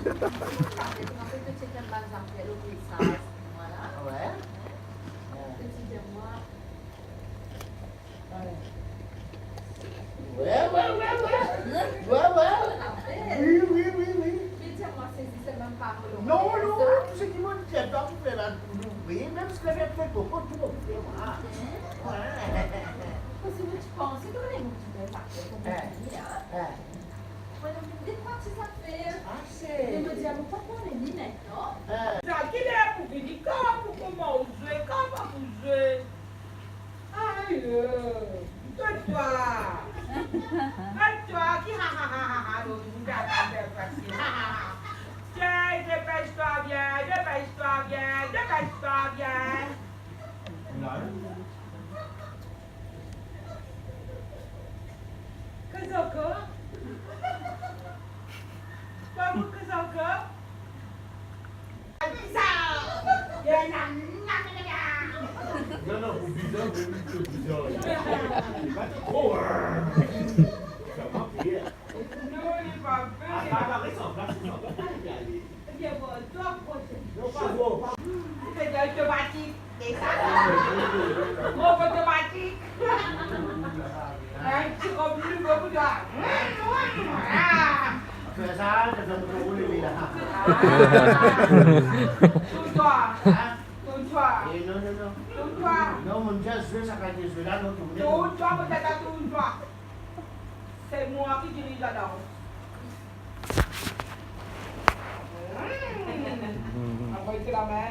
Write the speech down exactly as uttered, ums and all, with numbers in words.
Apre, to ti enn bann zafer, lo mesaz, vwala. Wi. Hein? To ti dir mwa, Wi, wi, wi, wi. Wi, wi. Wi, wi, wi, wi. Me dir mwa, sezi, se mem parol. Non, non, tou seki mo dir twa pou fer la pou nou, wi, mem si la fer boukou, tou pou fer, mwa. Hein? Wi. Parski mo ti panse, to kone mo ti fer sa, konpran, hein? Hein. Mwa, mo finn de trwa ti zafer. Ah, se. Me mo dir, mo pa kone li, non? Hein. Sa ki ler pou vini, kan pou koumans zwe, kan pou zwe? Ayo, to twa. Ayo, twa ki ha, ha, ha, ha, ha, lot bout a tab, fasil. Ha, ha, ha. Tiens, dépêche-toi, viens, dépêche-toi, viens, dépêche-toi, viens. Koz ankor? Kouma koz ankor? Non, non, pou bizin, pou bizin. Pa tro, hein. Sa pa fer. Non, li pa fer. Atann, atann, res an plas, res an plas, pa ale. Ebien, bon, twa, bon, non, pa bon, pa. Li pe dir otomatik. Mo otomatik. Hein, ti konpli mo pou twa. Fer sa, fer sa, mo pou li la. Tourn twa. Hein? Tourn twa. Eh, non, non, non. Tourn twa. Non, mo just zwe sa kalite zwe la, non, tourn. Tourn twa, mo tata, tourn twa. Se mwa ki diriz ladan. Hmm. Avoy lame.